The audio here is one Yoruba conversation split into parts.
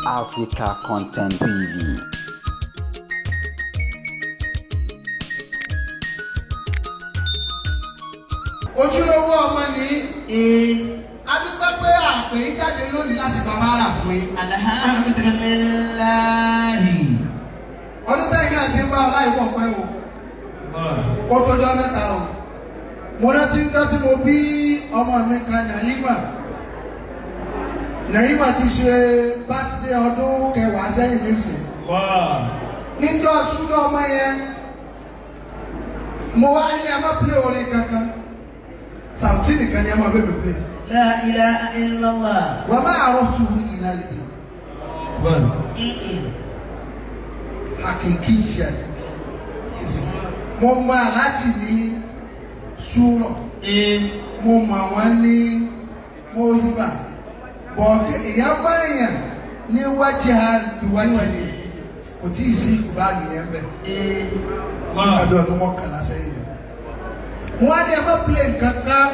Africa Content TV. Ojúlówó ọmọ ní adúpẹ́ pé àpè yín jáde lónìí láti bàbá rà fún yín. Alhamdulillahi. Ọdún tẹ́yìn náà ti ń bá ọlá ìwọ̀n pẹ́ o, ó tọjọ́ 3 o. Mo rántí ń tọ́ tí mo bí ọmọ mi kan, Nàyímà. Nàyímà ti ṣe bátidé ọdún 10 sẹ́yìn nísìn. Níjọ́ súná ọmọ yẹn, mo wá ní ẹ má play orin kankan, Sàùtì nìkan ni ẹ má bẹ́ẹ̀ mi play. La ilaha illallah. Wọ́n máa àrọ́tù ìlà ìdè hakiki ṣe. Mo mọ aláàjì ní súrọ̀, mo mọ àwọn ní mọ́híbà bọ̀ọ̀kẹ́ ìyá báyàn ní wájú àdúwájú ni kò tí ì sí ìkùbáàlù yẹn bẹ́ẹ̀ nígbà bí ọdún 11 sẹ́yìn. Wọ́n á ní ẹ má play kankan.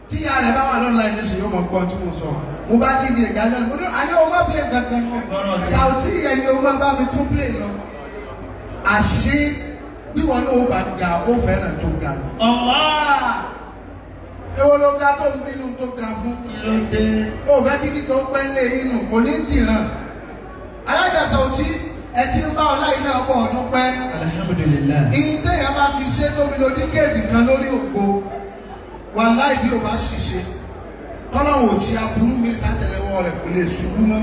Tí ìyá rẹ̀ bá wà lọ́la ẹ̀ nísìnyí, ó mọ̀ gbọ́n tí mo sọ. Mo bá dídì ẹ̀gá náà, mo ní àní o má play kankan, Sàùtì yẹn ni o má bá mi tún play lọ. Àṣé bí wọn náà ó bá ga, ó fẹ́ràn tó ga lọ. Èwo ló ga tó ń bínú tó ga fún? Ó fẹ́ kí kíkọ́ pẹ́ lé inú kò ní dìran. Alájà Sàùtì, ẹ ti ń bá ọlá yìí náà bọ̀ ọdún pẹ́. Alhamdulillah. Ìyìn téèyàn bá fi ṣe tó fi lo díkéèdì kan lórí ògo, wàláì, bí o bá ṣiṣẹ́ tọ́lọ́wọ̀n ò ti aburú mi sátẹ̀lẹ́wọ́ rẹ̀, kò lè ṣubú mọ́.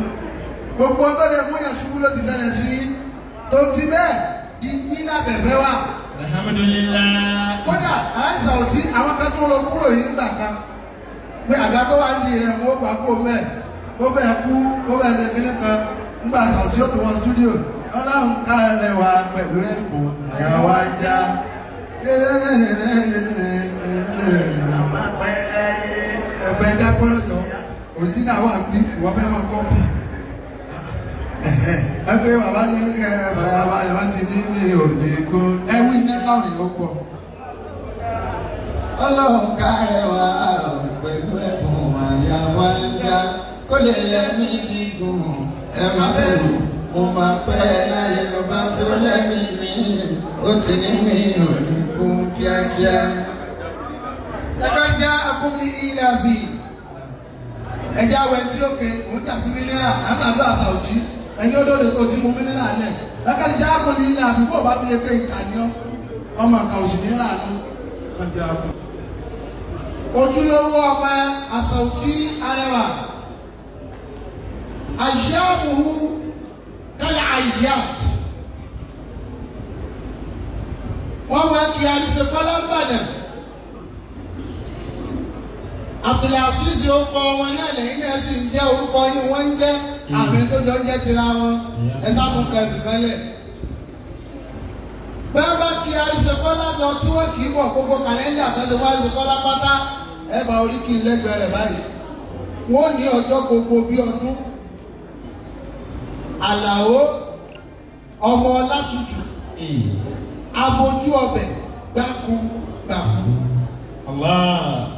Gbogbo tó lè mú yàn ṣubú ló ti ṣẹlẹ̀ sí i. Tó ti bẹ́ẹ̀ di ní lábẹ̀fẹ́ wà. Alhamdulillah. Kódà aláìsàn ò tí àwọn kan tó lọ kúrò yìí nígbà kan pé àga tó wà ní rẹ̀ wọ́n gbà kó mẹ́ ó fẹ́ kú, ó fẹ́ ṣe kíní kan. Nígbà Sàùtí ó tó wọ stúdíò, ọlọ́run ká ẹlẹ́wà pẹ̀lú ẹ̀kọ́, àyà wa ń já. Ẹgbẹ́ dákọ́rọ̀ jọ, òrìjínà wà bí ìwọ fẹ́ máa kọ́pì. Ẹgbẹ́ bàbá ní ẹ bàbá rẹ̀ wọ́n ti ní mi ò lè kó ẹwí iná káwọn èèyàn pọ̀. Ọlọ́run ká rẹwà pẹ̀lú ẹ̀bùn, àyà wa ń já, kó lè lẹ́mí gígùn. Ẹ má bẹ̀rù, mo máa pẹ́ láyé. Ọba tó lẹ́mí mi, ó ti ní mi ò ní kú kíákíá. Ẹgbẹ́ jẹ́ akúnlé ilẹ̀ àbí ẹjẹ́ awẹ tí ó ké òun jà sí mínírà àtàdúrà Sàùtì ẹni ó dóde tó ti mú mínírà lẹ̀ lákàtí jẹ́ akúnlé ilẹ̀ àbí bó bá fi lè ké ìkànnì ọmọ kan òsì ní ìlànà ọjọ́ akú. Ojúlówó ọmọ Àsàùtì arẹwà, àyàmùhù kálí àyà wọ́n wá kí arísẹ́ kọ́lá ń bàdàn. Abdulaziz orúkọ wọn náà lẹ́yìn náà sì ń jẹ́ orúkọ yìí wọ́n ń jẹ́ àmì tó jọ ń jẹ́ tira wọn. Ẹ sáfù kẹfì kan lẹ̀. Bẹ́ẹ̀ bá kí arísẹ́kọ́lá lọ tí wọ́n kì í bọ̀, gbogbo kàlẹ́ndà tó ti wá arísẹ́kọ́lá pátá, ẹ bá orí kì í lẹ́gbẹ̀ẹ́ rẹ̀ báyìí. Wọ́n ní ọjọ́ gbogbo bí ọdún. Àlàó ọmọ Ọlátútù, abojú ọbẹ̀ gbáku gbàkú. Allah.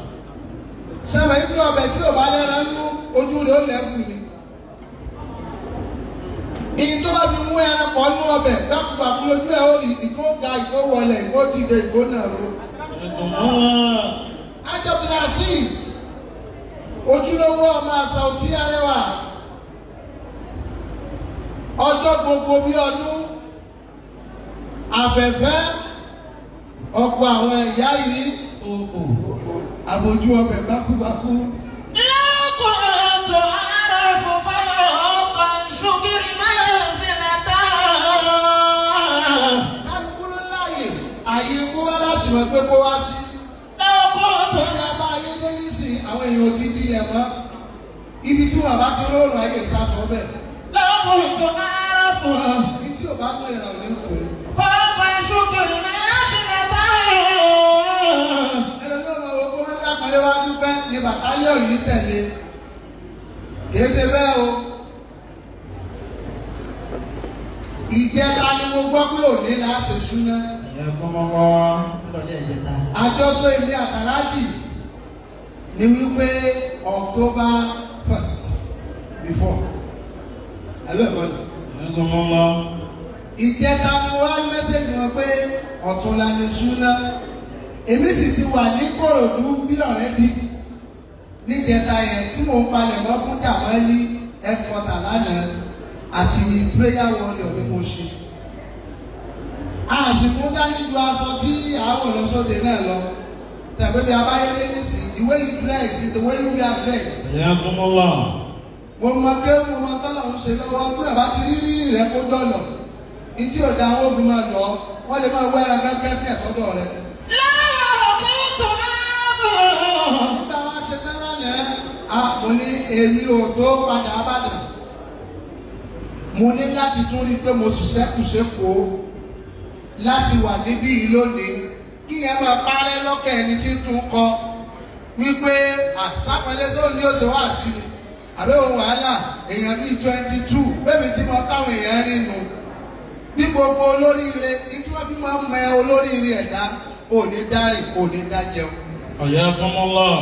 Sẹ́wọ̀n ibi ọbẹ̀ tí ò bá lẹ́ran nú, ojú rẹ̀ ó lẹ́fù ni. Ìyìn tó bá fi mú ẹran pọ̀ nú ọbẹ̀ gbákùgbàkú lójú ẹ̀ ó rí ìkó ga, ìkó wọlé, ìkó dìde, ìkó nàró. Allah. Abdulaziz, ojúlówó ọmọ Àsàùtì arẹwà, ọjọ́ gbogbo bí ọdún, àbẹ̀fẹ́ ọ̀pọ̀ àwọn ìyá yìí, àbójú ọbẹ̀ gbákúgbákú. لو كنت أعرف فوق الشكر منزلته. Kálukú ló láàyè àyè kó wá láti mọ̀ pé kó wá sí. لو كنت Lórí abá ayé dé nísìn, àwọn èèyàn ò ti dilẹ̀ mọ́. Ibi tí wọn bá ti róòrùn ayé ìsásọ bẹ́ẹ̀. لو كنت أعرف Ní tí ò bá mú ìrà òní kù. فوق الشكر منزلته. Ẹlòmíràn ọmọ owó kó wọn kápẹ́lẹ́ wá dúpẹ́ ní bàtálíọ̀nù yìí tẹ̀lé. Kìí ṣe bẹ́ẹ̀ o. Ìjẹta ni mo gbọ́ pé òní là á ṣe súná. Ẹ̀yà kọ́mọ́mọ́ lọ́lẹ́ ìjẹta. Àjọsọ èmi àtàlájì ni wípé October 1st before. Àbẹ́ẹ̀kọ́ ni. Ayakumullah. Ìjẹta ni wọ́n á mẹ́sẹ̀jì wọn pé ọ̀túnla ni súná. Èmi sì ti wà ní Kòròdú bí ọ̀rẹ́ bí níjẹta yẹn tí mò ń palẹ̀ mọ́ fún Jàmálí headquarter lánàá àti prayer warrior ni mo ṣe. A sì fún dání ju aṣọ tí àwọn lọ́sọ̀dẹ̀ náà lọ. Tẹ̀gbẹ́ bí abáyélé nísìnyí, the way you dress is the way you are dressed. Ayakumullah. Mo mọ kéwù, mo mọ tọ́lọ̀ ń ṣe lọ́wọ́. Bí bàbá ti rí rírì rẹ kó dọ̀nà ìtí òdà àwọn òbí máa lọ, wọ́n lè máa wá ẹran kẹ́kẹ́ fún ẹ̀sọ́dọ̀ rẹ. لو كنت أعرف. Nígbà wá ṣe tán lánàá, a mo ní èmi ò tó padà Ìbàdàn. Mo ní láti tún rí i pé mo ṣiṣẹ́ kù sékòó láti wà níbí yìí lónìí, kí yẹn máa parẹ́ lọ́kàn ẹni tí ń tún kọ wípé àṣàpọ̀lẹ́ tó ní òṣèwà wá sí mi àbẹ́ òun wàhálà èèyàn bíi 22 bẹ́ẹ̀ tí mo káwọn èèyàn rí nu bí gbogbo olóríire ní tí wọ́n fi máa ń mọ olóríire ẹ̀dá, ò ní dárìn, ò ní dá jẹun. Ayakumullah.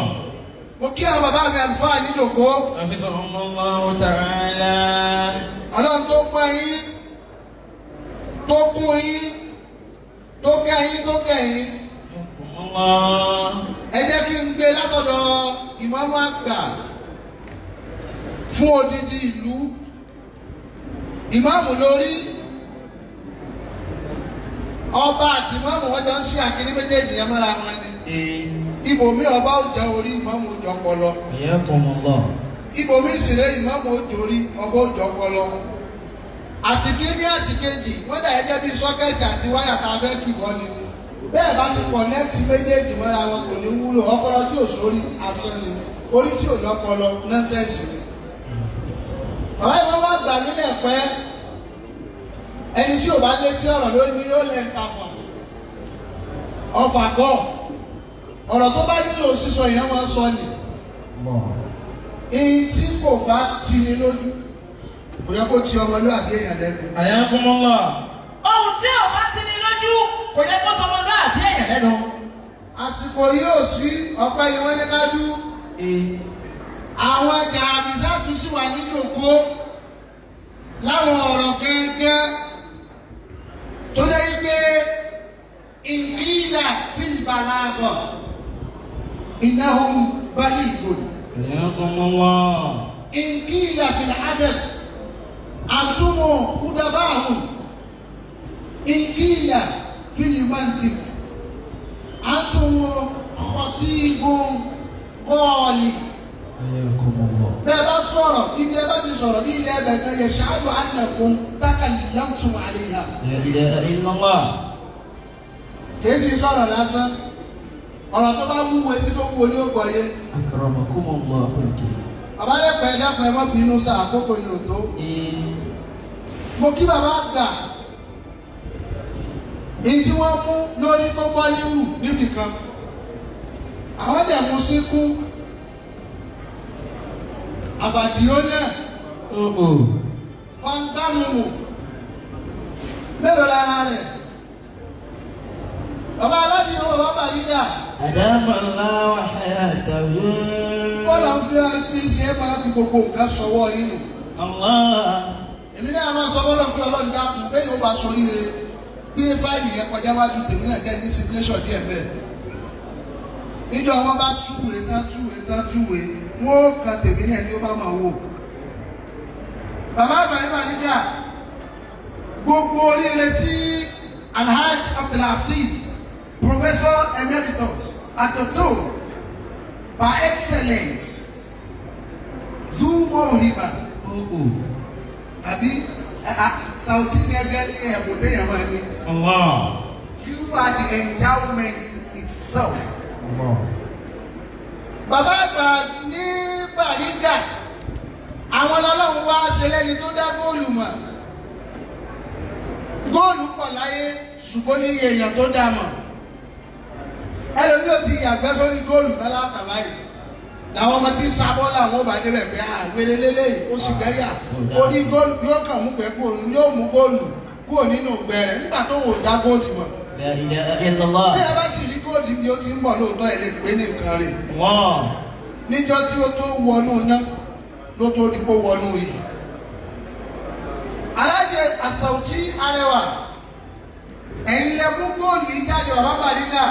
Mo kí àwọn bàbá mi àlùfáà níjòkó. Hafizahumullahu ta'ala. Ọlọ́run tó pọ́n yín, tó kún yín, tó kẹ́ yín, tó kẹ́ yín. Ayakumullah. Ẹ jẹ́ kí n gbé látọ̀dọ̀ ìmáàmù àgbà fún odidi ìlú, ìmáàmù lórí ọba àti ìmáàmù, wọn jọ ń ṣe àkíní méjèèjì yẹn mọ́ra wọn ni. Ibòmí ọba ó jẹ orí, ìmáàmù ó jọ ọpọlọ. Ayakumullah. Ibòmí ìsìnrẹ́, ìmáàmù ó jẹ orí, ọba ó jọ ọpọlọ. Àti kíní àti kejì wọ́n dà gẹ́gẹ́ bí socket àti wáyà tá a fẹ́ kì bọ́ ni. Bẹ́ẹ̀ bá ti connect méjèèjì mọ́ra wọn, kò ní wúlò. Ọpọlọ tí ò sórí, asán ni. Orí tí ò lọ́pọlọ, nonsense ni. Bàbá yìí, wọ́n wá gbà nílẹ̀ pẹ́. Ẹni tí ò bá létí ọ̀rọ̀ lórí ni yóò lẹ́ ń papọ̀ ọfà kọ́. Ọ̀rọ̀ tó bá nílò sísọ yẹn máa sọ ni. Èyí tí kò bá ti ni lójú, kò yẹ kó ti ọmọlúwàbí èèyàn lẹ́nu. Ayakumullah. Ohun tí ò bá ti ní lójú, kò yẹ kó tọmọlúàbí èèyàn lẹ́nu. Àsìkò yìí ò sí, ọpẹ́ ni wọ́n ní ká dú. Àwọn jàmísà tún sì wà níjòkó láwọn ọ̀rọ̀ gẹ́gẹ́ tó jẹ́ wípé ìkílà fil balagha innahum balighun. Ayakumullah. Ìkílà fil adab àtúmọ̀ udabahum. Ìkílà fil mantiq àtúmọ̀ khatibun qali. Ayakumullah. Bẹ́ẹ̀ bá sọ̀rọ̀, ibi ẹ bá ti sọ̀rọ̀ ní ilẹ̀ ẹ̀bẹ̀ kan yẹ ṣáájú annakum takallamtum alayha. La ilaha illallah. Kìí sì sọ̀rọ̀ lásán, ọ̀rọ̀ tó bá wúwo etí tó wúwo ní ògbọ̀ yé. Akramakumullahu al-karim. Bàbá lẹ́pẹ́, ẹ dákun, ẹ má bínú sá, àkókò ní òtó. Mo kí bàbá àgbà ní tí wọ́n mú lórí tó bọ́ níwù níbì kan, àwọn dẹ̀ mú síkú àbàdìó náà wọn gbá mi mù mélòó lára rẹ̀. Bàbá aládìí owó, bàbá Bàrígà. Adamallahu hayatahu. Bọ́lá ń fi ṣe é máa fi gbogbo nǹkan sọwọ́ yín nù. Allah. Èmi náà máa sọ bọ́lá pé Ọlọ́run dákun, bẹ́ẹ̀ yóò bá soríire bí fáìlì yẹn kọjá wájú tèmi náà jẹ́ ní signation díẹ̀ bẹ́ẹ̀. Níjọ́ wọn bá túwèé tán, túwèé tán, túwèé, wọn ó kan tèmi náà ní ó bá máa wò. Bàbá àgbàrí Bàrígà, gbogbo oríire tí Alhaji Abdulaziz, Professor Emeritus Atoto by excellence, Zumohiba, àbí Sauti gẹ́gẹ́ ní ẹ̀bùn téèyàn máa ní. Allah. You are the endowment itself. Bàbá àgbà ní Bàrígà, àwọn ọlọ́run wá ṣe lẹ́ni tó dá góòlù mọ̀. Góòlù pọ̀ láyé, ṣùgbọ́n ní iye èèyàn tó dá mọ̀. Ẹlòmíì ò ti yàgbẹ́ sórí góòlù náà látàbá yìí. Làwọn ọmọ tí ń sabọ́ làwọn ò bá débẹ̀ pé àwéré lélẹ́yìí ó sì gbẹ́yà. Orí góòlù yóò kàn mú pẹ́ kúrò, yóò mú góòlù kúrò nínú ìgbẹ́ rẹ̀ nígbà tó wò dá góòlù mọ̀. La ilaha illallah. Bí ẹ bá sì rí góòlù bí ó ti ń bọ̀ lóòótọ́, ẹ lè pé ní nǹkan rẹ̀. Allah. Níjọ́ tí ó tó wọnú ná ló tó di kó wọnú yìí. Àsàwùtí Arẹwà, ẹ̀yin lẹ mú góòlù yìí jáde, bàbá Bàrígà.